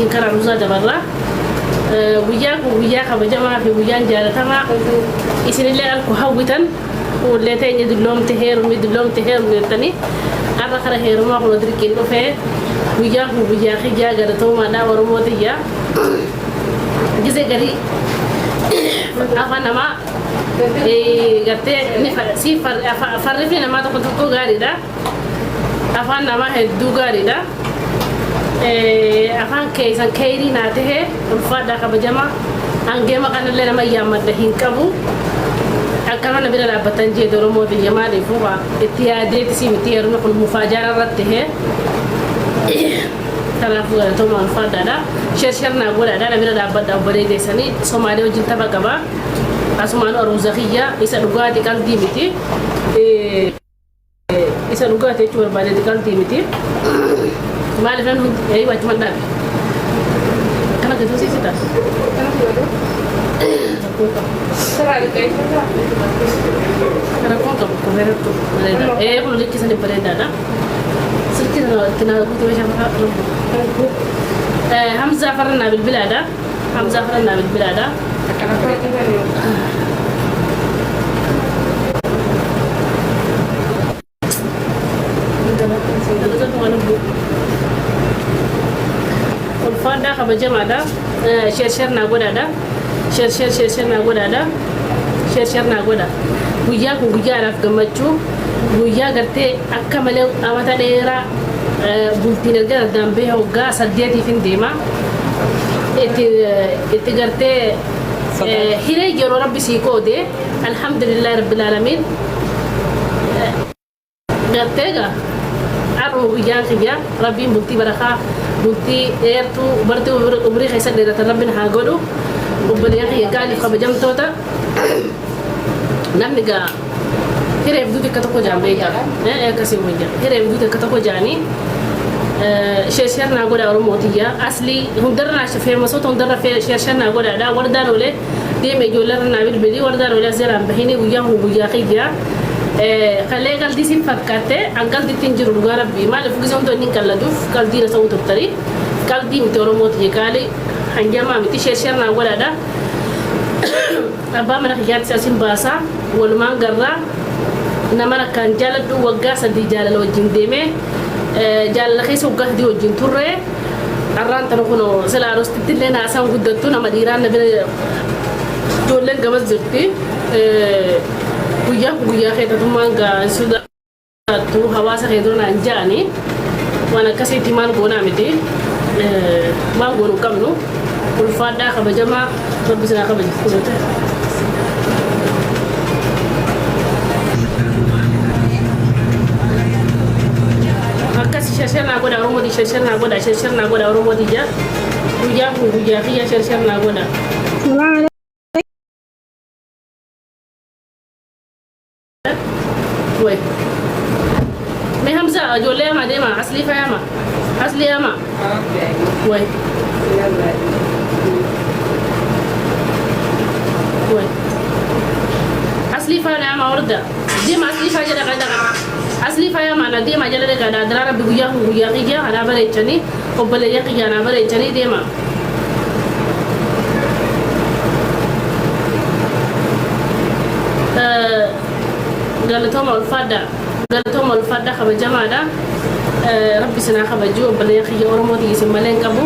Achiin karaa aruuzaa dabarra. Guyyaan kun guyyaa kabajamaa fi guyyaan jaalatamaa isinillee alku hawwitan fuullee teenya dulloomte heerumi dulloomte heerumi jettanii har'a kara heerumaa kun dirqiin dhufee guyyaan kun guyyaa kiyyaa galatoomaadha Oromoo tiyya. Gizee garii afaan namaa gartee ni si farri fi namaa tokko tokko gaariidha. Afaan namaa hedduu gaariidha. Afaan keessan keeyrii naa tahe ulfaadhaa kabajamaa. Hangeema kanallee nama yaammadha hin qabu. Akkana na bira dhaabbattan jee Oromoo tiyya maaliif waa itti yaadeeti si miti heerumni kun mufaajaan irratti tahe. Kanaafuu galatoomaa ulfaadhaadha. Share share naa godhaadha na bira dhaabbadha obbolee teessanii Somaalee wajjin tapha qaba. Asumaan aruuza kiyya isa dhugaati qaldii miti. Isa dhugaati jechuu barbaadeeti qaldii miti. Maaliif namni hundi eeyyuu achuman dhaabe. Akkana gadi hosiisita. Rakkoon qabu kofeerattu bareeda. Ee kun likki sani bareedaadha. Silkii sana itti naa guutuu meeshaa fakkaatu. Hamzaa farra naa bilbilaadha. Hamzaa farra naa bilbilaadha. Ulfaadhaa kabajamaadha. Share share naa godhaadha. Share share share share naa godhaadha. Share share naa godha. Guyyaan kun guyyaa anaaf gammachuu. Guyyaa gartee akka malee amata dheeraa bultiin erga addaan bahee waggaa saddeetiif hin deema. Itti gartee hiree yeroo rabbi sii qoode alhamdulillahi rabbil aalamiin. Gartee egaa har'uma guyyaan kiyya rabbiin bultii barakaa bultii dheertuu bartii umrii keessa dheeratan rabbiin haa godhu obboleeyyan kiyya gaaliif kabajamtoota namni gaa hireef duuti akka tokko jaan beekaa akkasii wayya hireef duuti akka tokko jaanii share share naa godha Oromoo tiyya aslii hundarra naa feemasoota hundarra share share naa godhaadha wardaan oolee deeme ijoolleerra naa bilbilii wardaan oolee as jalaan bahini guyyaa kun guyyaa kiyya kalee qaldii si fakkaatte an qaldiitti hin jiru dhugaa rabbii maaliif gisa hundi inni hin qalladuuf qaldii na ta'uu turtanii qaldii miti Oromoo tiyya qaalii hanjamaa miti share share naa godhaadha abbaa mana kiyyaatti asin baasaa walumaan garraa nama akkaan jaaladhu waggaa 3 jaalala wajjin deemee jaalala keessa waggaa 3 wajjin turre arraan tana kun sila arostitti illee naasaan guddattu nama dhiiraan na bira ijoolleen gamas jirti guyyaa kun guyyaa keetatummaan gaa hin sodaattu hawaasa kee dura naan ja'ani waan akkasiitti maal goonaa miti maal goonu hin qabnu ulfaadhaa kabajamaa rabbi sinaa kabaju. Akkas share share naa godha Oromooti share share naa godha share share naa godha Oromooti jaa guyyaan kun guyyaa kiyya share share naa godha. Salaam. Way. Mee Hamza ijoollee hamaa deema aslii faayama aslii hamaa. Way. Way. Aslii faana hamaa horda. Deema aslii faa jedha qada. Aslii faayama na deema jala dhaqaa daadara rabbi guyyaa kun guyyaa kiyya kanaa bareechanii obboleeyyan kiyya kanaa bareechanii deema. Galatooma ulfaadha. Galatooma ulfaadha kabajamaadha. Rabbi isin haa kabaju obboleeyyan kiyya Oromoo tiyya isin malee hin qabu.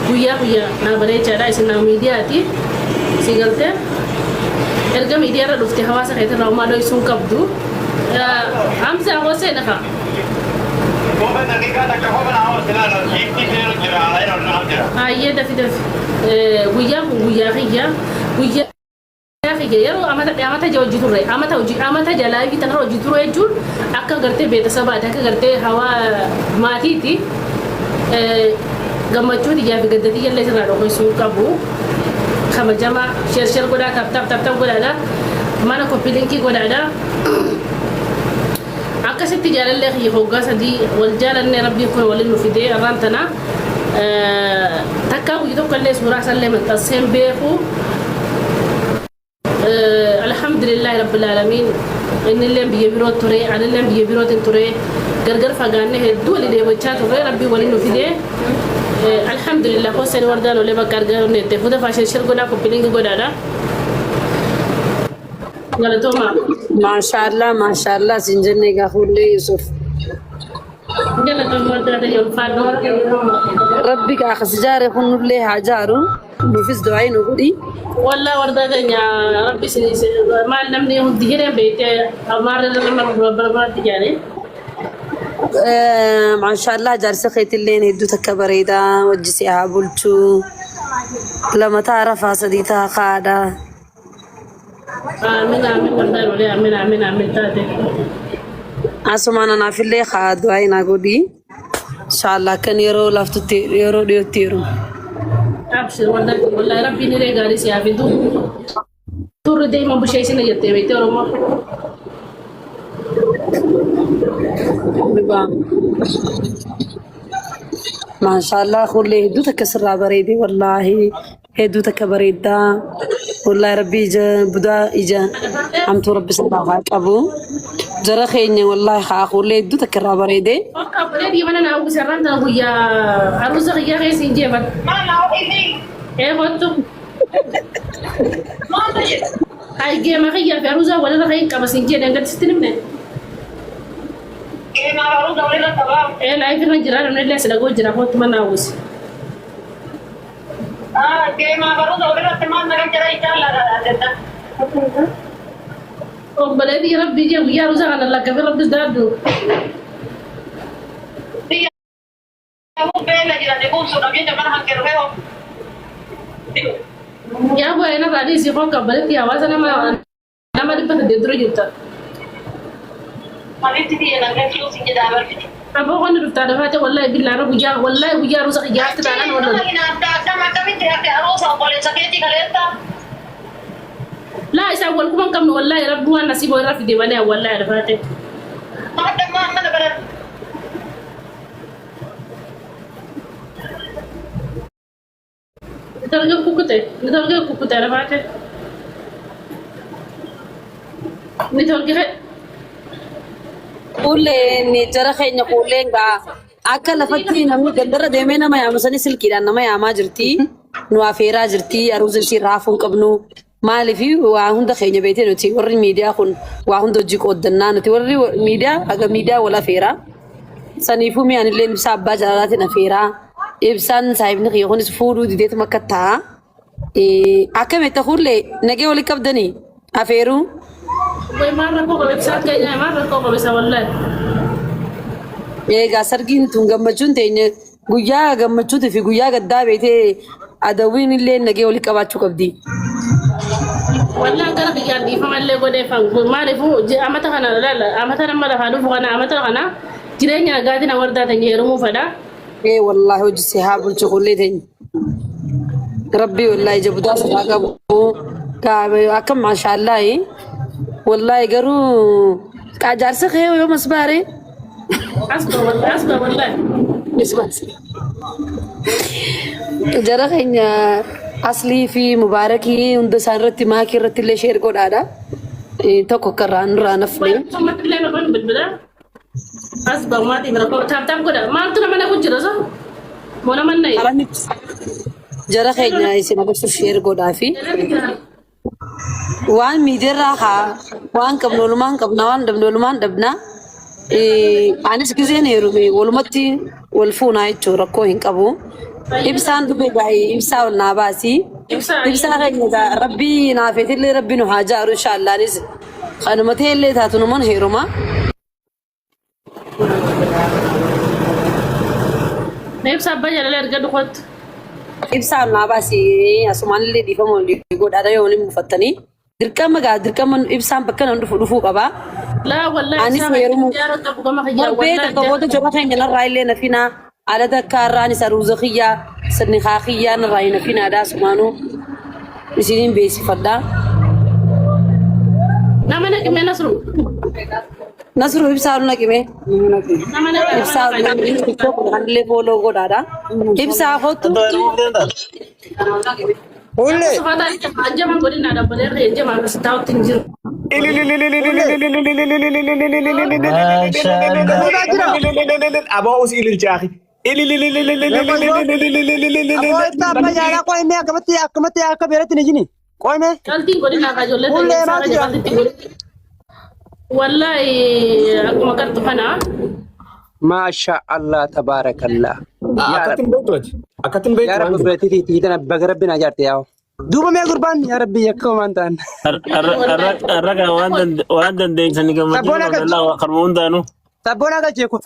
Guyyaa guyyaa naa bareechaadha isin naa miidiyaati. Si galtee erga miidiyaarra dhufte hawaasa keetirraa homaa dhoysuu hin qabdu. Hamza Hoseen afa. Qofa daqiiqaa takka qofa naa oolti laala liiftii seenu jira ayira ol naaf jira. Hayyee dafi dafi. Guyyaan kun guyyaa kiyya. Guyyaa kiyya yeroo amata amata ja hojii turre amata hojii amata ja laayivii tanarra hojii turre jechuun akka gartee beetasabaati akka gartee hawaa maatiiti. Gammachuu tiyyaa fi gadda tiyya illee sirraa dhoksuu hin qabu. Kabajamaa share share godhaa tap tap tap tap godhaadha. Mana copy linkii godhaadha. Akkasitti jaalallee kiyya hoggaa 3 wal jaalannee rabbiin kun waliin nu fidee arraan tana takkaa guyya tokko illee suuraa isallee maxxansee hin beeku. Alhamdulillahi rabbil aalamiin innillee biyya biroo ture anillee biyya birootiin ture gargar fagaannee hedduu walii dheebochaa turre rabbiin waliin nu fidee. Alhamdulillah hosseen wardaan olee bakka argaa jette fuuta faashin shir godhaa koppilingi godhaadha. Galatooma. Maashaallah maashaallah siin jenne egaa fuullee Yusuf. Galatooma wardaa ta'e ulfaadhu. Rabbi gaa kas jaare kun nullee haa jaaru. Nuufis du'aa nu godhi. Wallaa wardaa keenya rabbi isin maal namni hundi hireen beektee maarra nama barbaaratti jaare. Maashaallah jaarsa keetilleen hedduu takka bareedaa wajji si haa bulchuu. Lama ta'a rafaa sadii ta'a kaadha. Aamin aamin wallaahi olee aamin aamin aamin taate. Asumaan anaafillee haa du'aa naa godhi. Inshaallah akkan yeroo laaftutti yeroo dhiyootti yeroo. Abshir wallaahi wallaahi rabbiin hiree gaarii si haa fidu. Turri deema busheessina jettee beektee Oromoo. Dhugaa. Maashaallah kullee hedduu takka sirraa bareede wallaahi hedduu takka bareeddaa wallaahi rabbi ija budaa ija hamtuu rabbi sirraa haa qabu jara keenya wallaahi haa kullee hedduu takka irraa bareede. Akka abbolee dhiibana naa uwwisa irraan tana guyyaa aruusa kiyyaa keessa hin jeefan. Ee kottu. Hayi geema kiyyaa fi aruusaa walirra kan qaba siin jedhan gadi sitti himne. Ee laayif irra jira namni illee as dhagoo jira kottu mana uwwisi. Obboleetii rabbii jee guyyaa aruusaa kana lakkafe rabbis daaddu. Yaa bu'aa inni irraa dhiisii koo obboleetii hawaasa nama nama 800 dura jirta. Aboo qonni dhuftaa dafaate wallahi billaa irra guyyaa wallahi guyyaa aruusa kiyyaatti taanaan wallahi. Laa isaan wal quban qabnu wallahi rabbi waan nasiiboo irra fide malee wallahi dafaate. Nitorge kukkute nitorge kukkute dafaate. Nitorge Kuulleen jara keenya kuulleen gaa akka lafatti namni gandarra deemee nama yaamu sani silkiidhaan nama yaamaa jirti. Nu afeeraa jirti aruuza ishii raafuu hin qabnu. Maaliif waa hunda keenya beetee nuti warri miidiyaa kun waa hunda hojii qooddannaa nuti warri miidiyaa haga miidiyaa wal afeeraa. Saniifuu mi'aan illee ibsaa abbaa jaalalaatiin afeeraa. Ibsaan saahibni kiyya kunis fuudhuu dideetuma akka ta'a. Akkamitti kuullee nagee walii qabdanii afeeruu. Way maal rakkoo qaba ibsaan keenya maal rakkoo qaba isa wallahi. Egaa sargiin tun gammachuun teenya guyyaa gammachuutii fi guyyaa gaddaa beetee adawwiin illee nagee walii qabaachuu qabdi. Wallahi gara kiyyaan dhiifama illee godhee fan maaliifuu amata kana laala amata nama lafaa dhufu kana amata kana jireenya nagaatiin wardaa teenya heerumuu fedha. Ee wallaahi hojii si haa bulchu kullee teenya. Rabbii wallaahi ija budaa sirraa qabu. Akka maashaallahi wallaahi garuu jaarsa kee yoo masbaare. Asba wallahi asba wallahi. Jara keenya aslii fi mubaarakii hunda isaan irratti maakii irratti illee sheer godhaadha. Tokko akka irraa nurraa nafne. Ummatti illee maqaan bilbila. Asba maatii bira koo taap taap godha maaltu nama nagu jira so moo nama nayi. Jara keenya isin agarsiisu sheer godhaa fi waan miidiyaarraa haa waan qabnu walumaan qabna waan dhabne walumaan dhabna. Anis giseen heerume walumatti wal fuunaa jechuun rakkoo hin qabu. Ibsaan dhufe baay'ee ibsaa ol naa baasi. Ibsaa keenya egaa rabbii naafeetillee rabbi nu haa jaaru inshaallanis kanuma ta'ellee taatu numan heeruma. Ibsa abbaa jaalala erga dhukottu. Ibsaa ol naa baasi asumaan illee dhiifama olii godhaadha yoo waliin mufattanii. Dirqama gaa dirqama ibsaan bakka nan dhufu dhufuu qaba. Laa wallahi Anis ibsaa heerumuu jaara qabu gama kiyyaa torbee wallahi takka booda jara keenya narraa illee nafinaa ala takka irraan isa ruuza kiyyaa sirni haa kiyyaa narraa hin hafinaadha asumaanuu isiniin beeksifadha. Nama naqime Nasru. Nasru ibsaa ol naqime. Nama naqime. Ibsaa ol naqime. TikTok kan illee fooloo godhaadha. Ibsaa kottu. Ulle. Sufata anjama godina dabbalee anjama taa'utti hin jiru. Aboo usii ililcha akhi. Aboo ibsa amma yaalaa qo'imee akkamatti akkamatti akka beeratti ni jini. Qo'imee. Qaltiin godhin haa ijoollee Hullee ta'e maaltu jira? qaltiin godhin. Wallaahi akkuma qartu kana Maasha Allah tabaarakallah. Yaa Akkatti Rabbi. hin beektu ati. Akkatti hin beektu Yaa waan Rabbi jiru. biratti tiitana baga Rabbi naa jaarte yaa'u. Duuba mee gurbaan yaa Rabbi yakka homaan ta'an. Har'a kan waan dandeessanii gammachuu Sabboon akka qabdan kanuma hundaanuu. sabboon akka jeeku.